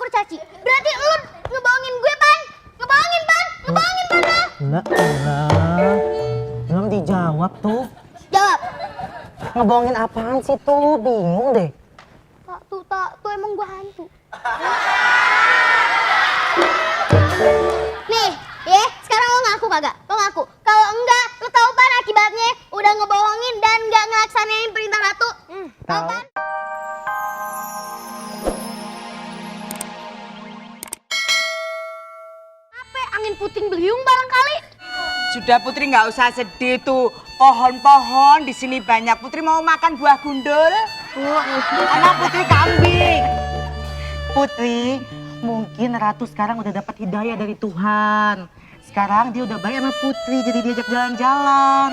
kurcaci. Berarti lu ngebohongin gue, Pan. Ngebohongin, Pan. Ngebohongin, Pan. Lah, belum dijawab tuh. Jawab. Ngebohongin apaan sih tuh? Bingung deh. Tak, tuh emang gue hantu. Nih, ya, sekarang lo ngaku kagak? Lo ngaku. Kalau enggak, lo tau Pan akibatnya udah ngebohongin dan nggak ngelaksanain perintah Ratu. Tau Tahu. Pan? Apa angin puting beliung barangkali? Sudah Putri nggak usah sedih tuh. Pohon-pohon di sini banyak. Putri mau makan buah gundul. Anak Putri kambing. Putri, mungkin Ratu sekarang udah dapat hidayah dari Tuhan. Sekarang dia udah baik sama Putri, jadi diajak jalan-jalan.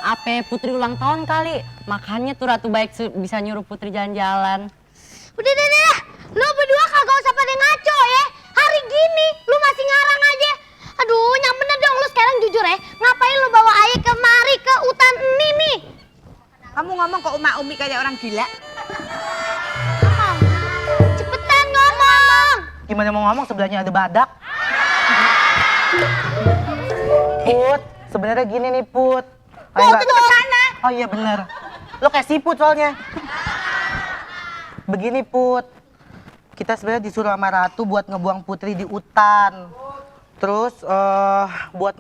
Apa Putri ulang tahun kali? Makanya tuh Ratu baik bisa nyuruh Putri jalan-jalan. Udah. Lo berdua kagak usah pada ngaco ya. Hari gini lu masih ngarang aja. Aduh, yang bener dong lu sekarang jujur ya. Ngapain lu bawa ayah kemari ke hutan ini nih? Kamu ngomong kok Umi kayak orang gila. Cepetan ngomong. Gimana mau ngomong sebelahnya ada badak? Put, sebenarnya gini nih Put. Put, itu ke sana. Oh iya bener. Lo kayak siput soalnya. Begini Put, kita sebenarnya disuruh sama Ratu buat ngebuang Putri di hutan. Terus buat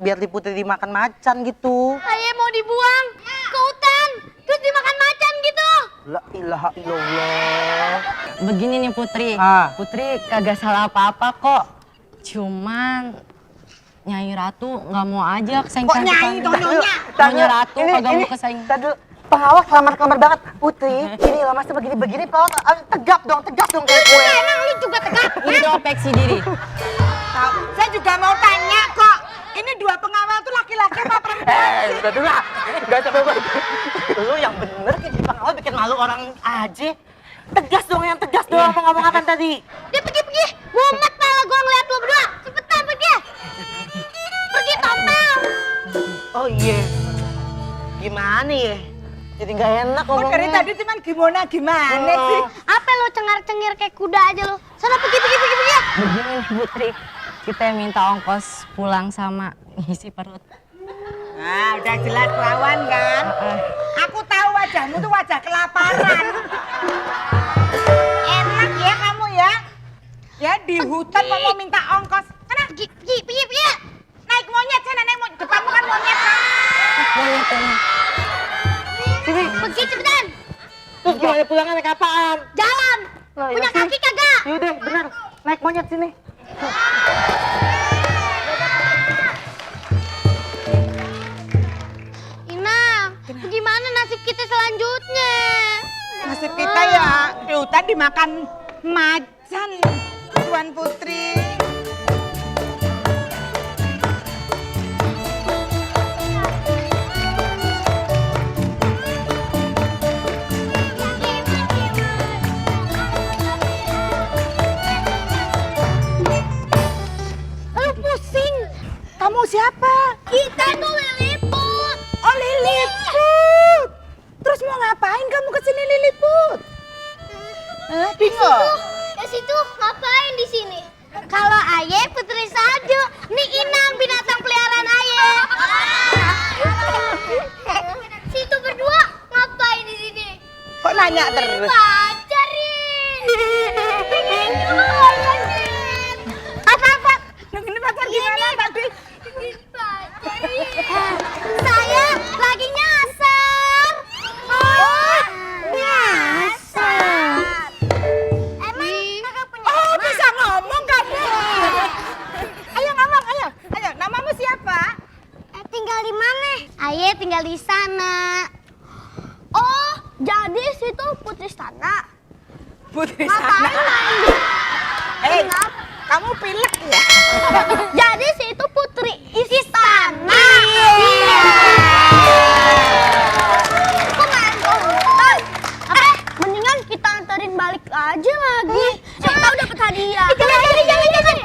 biar di Putri dimakan macan gitu. Ayah mau dibuang ke hutan, terus dimakan macan gitu. La ilaha illallah. Begini nih Putri, Putri kagak salah apa-apa kok. Cuman Nyai Ratu nggak mau aja kesaing. Kok Nyai dong Nyonya? Nyonya Ratu kagak mau kesaing. Tadi pengawas kelamar banget. Putri, ini lah masih begini-begini pengawas tegap dong kayak gue. Emang lu juga tegak? Introspeksi diri. Tahu, saya juga mau tanya kok. Ini dua pengawal tuh laki-laki apa perempuan? Udah dulu lah. Gak capek banget. Lu yang bener jadi pengawal bikin malu orang aja. Tegas dong apa ngomong apa tadi? Dia pergi. Mumet pala gua ngeliat lu berdua. Cepetan pergi. Pergi tompel. Oh iya. Gimana ya? Jadi gak enak Kok ngomongnya. dari tadi cuman gimana sih? Apa lu cengar-cengir kayak kuda aja lu? Sana pergi. Begini nih Putri, kita minta ongkos pulang sama ngisi perut. Nah, udah jelas lawan kan? Aku tahu wajahmu tuh wajah kelaparan. Enak ya kamu ya? Ya di hutan mau minta ongkos. Sana, Pergi. naik monyet sana, naik monyet. Depanmu kan monyet kan? Sini. Pergi cepetan. Terus gimana pulangnya naik apaan? Jalan. Nah, Punya iya sih. kaki kagak? Yaudah bener. Naik monyet sini. Inang, gimana nasib kita selanjutnya? Nasib kita ya di hutan dimakan macan, Tuan Putri. Aduh pusing. Kamu siapa? Kita tuh Lilliput. Oh Lilliput. Terus mau ngapain kamu kesini Lilliput? Bingung? Ke situ ngapain di sini? Kalau Aye putri salju, nih Inang binatang peliharaan Aye. Situ berdua ngapain di sini? Kok nanya terus? Pacarin. Apa? Ini pacar gimana tadi? Saya lagi nyasar. Oh, nyasar. Emang kakak punya Oh nama? bisa ngomong kamu. Ayo ngomong, ayo. Namamu siapa? Tinggal di mana? Aye tinggal di sana. Oh, jadi situ Putri Istana. Putri Ngapain sana. main di... Hei, kamu pilek ya? Jadi situ Putri Istana. Iya. Kok main tonton? Mendingan kita anterin balik aja lagi. Siapa tahu dapat hadiah. Jangan.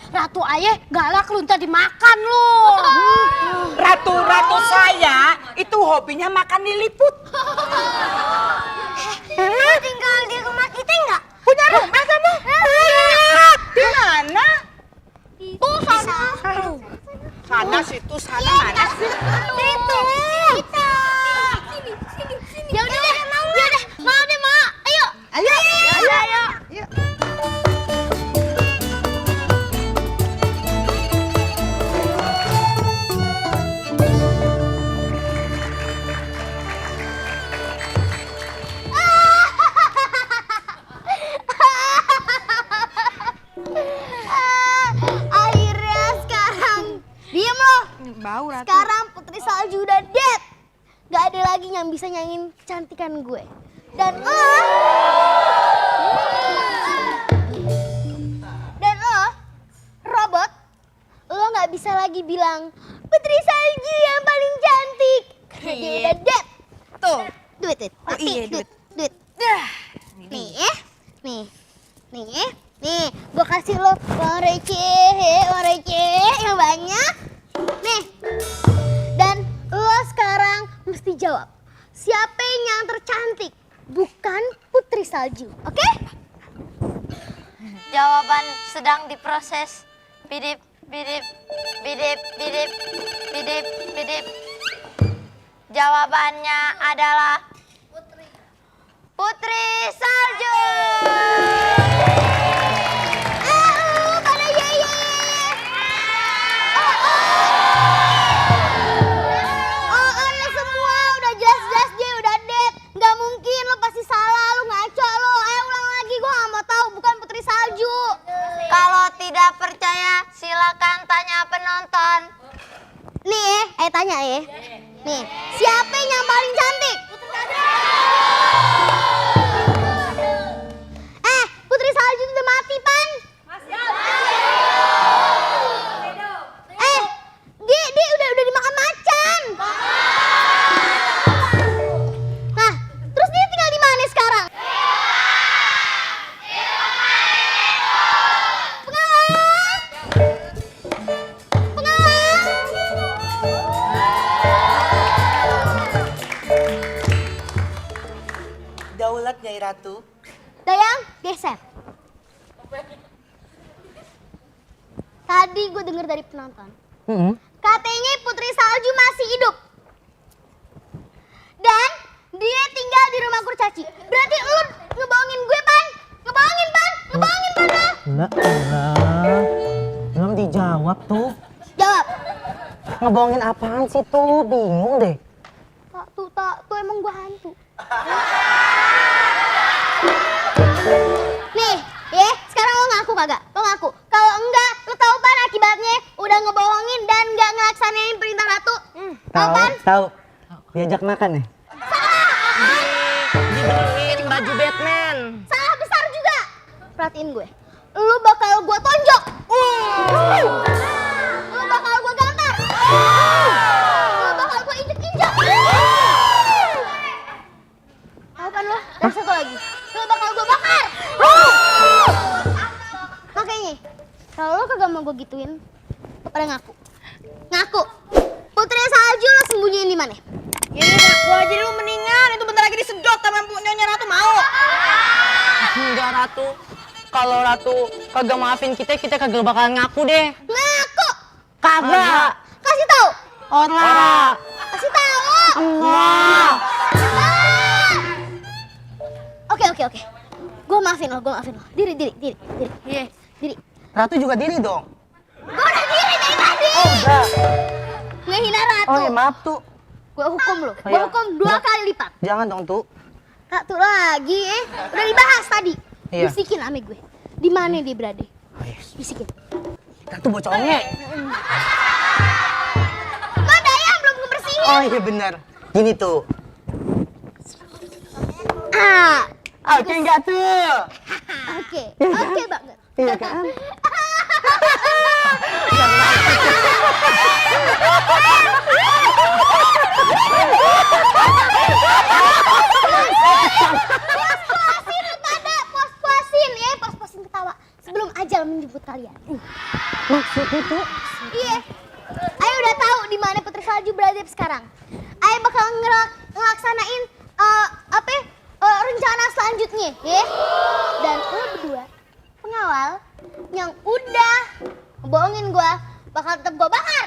Ratu Aye galak lu ntar dimakan lu. Ratu saya itu hobinya makan liliput. Tinggal di rumah kita enggak? Punya rumah kamu? Di mana? Tuh sana. Sana situ, sana mana sih? Situ. Ya udah deh, mau deh, mau. Ayo. Ayo, ayo. Akhirnya sekarang diem loh. Bau Ratu. Sekarang Putri Salju udah dead. Gak ada lagi yang bisa nyanyiin kecantikan gue. Dan robot, lo gak bisa lagi bilang Putri Salju yang paling cantik. Karena dia udah dead. Tuh. Duit. Oh iya, duit. Nih, gue kasih lo uang receh yang banyak. Nih, dan lo sekarang mesti jawab, siapa yang tercantik? Bukan Putri Salju, oke? Jawaban sedang diproses. Bidip, bidip, bidip, bidip, bidip, bidip. Jawabannya adalah Putri Salju. Pada ye. Lo semua udah jelas-jelas dia udah dead. Gak mungkin, lo pasti salah, lo ngaco lo. Ulang lagi, gue gak mau tahu, bukan Putri Salju. Kalau tidak percaya, silakan tanya penonton. Nih, tanya ya. Nih, siapa yang paling cantik? Putri Salju udah mati, Pan. Dia udah dimakan macan. Nah, terus dia tinggal di mana sekarang? Daulat Nyai Ratu. Dayang, geser. Tadi gue denger dari penonton. Katanya Putri Salju masih hidup. Dan dia tinggal di rumah kurcaci. Berarti lu ngebohongin gue, Pan. Ngebohongin, Pan. Enggak. Belum dijawab tuh. Jawab. Ngebohongin apaan sih tuh? Bingung deh. Tak, tuh emang gue hantu. Nih, ya, sekarang lo ngaku kagak? Lo ngaku. Kalau enggak, lo tahu Pan akibatnya udah ngebohongin dan enggak ngelaksanain perintah Ratu. Tahu Pan? Tahu. Diajak makan ya? Dibeliin baju Batman. Salah besar juga. Perhatiin gue. Lu bakal gue tonjok. Lu bakal gue gantar. Lu bakal gue injek-injek. Tahu kan lo? Dan satu lagi. Lu bakal gue bakar. Makanya, kalau lo kagak mau gue gituin, lo pada ngaku. Ngaku. Putri Salju lo sembunyiin di mana? Ini ngaku aja lu mendingan. Itu bentar lagi disedot sama Nyonya Ratu mau. Enggak, Ratu. Kalau Ratu kagak maafin kita kagak bakalan ngaku deh. Ngaku. Kagak. Kasih tahu. Ora. Kasih tahu. Enggak. Oke. Gue maafin lo. Diri. Iya. Diri. Ratu juga diri dong. Gue udah diri dari tadi. Oh, udah. Ngehina Ratu. Oh ya maaf tuh. Gue hukum lo. Gue Iya. hukum 2 kali lipat. Jangan dong tuh. Ratu lagi Udah dibahas tadi. Iya. Bisikin ame gue. Di mana dia berada? Oh, yes. Bisikin. Ratu bocongnya. Lo Dayang belum ngebersihin. Oh iya benar. Gini tuh. Oke enggak tuh? Oke Iya kan? banget. Iya kan? Puas-puasin ketawa sebelum ajal menjemput kalian. Maksudnya tuh? Iya. Ayo udah tahu di mana Putri Salju berada sekarang. Ayo bakal ngelaksanain rencana selanjutnya, ya. Dan lo berdua pengawal yang udah ngebohongin gua bakal tetap gua bakar.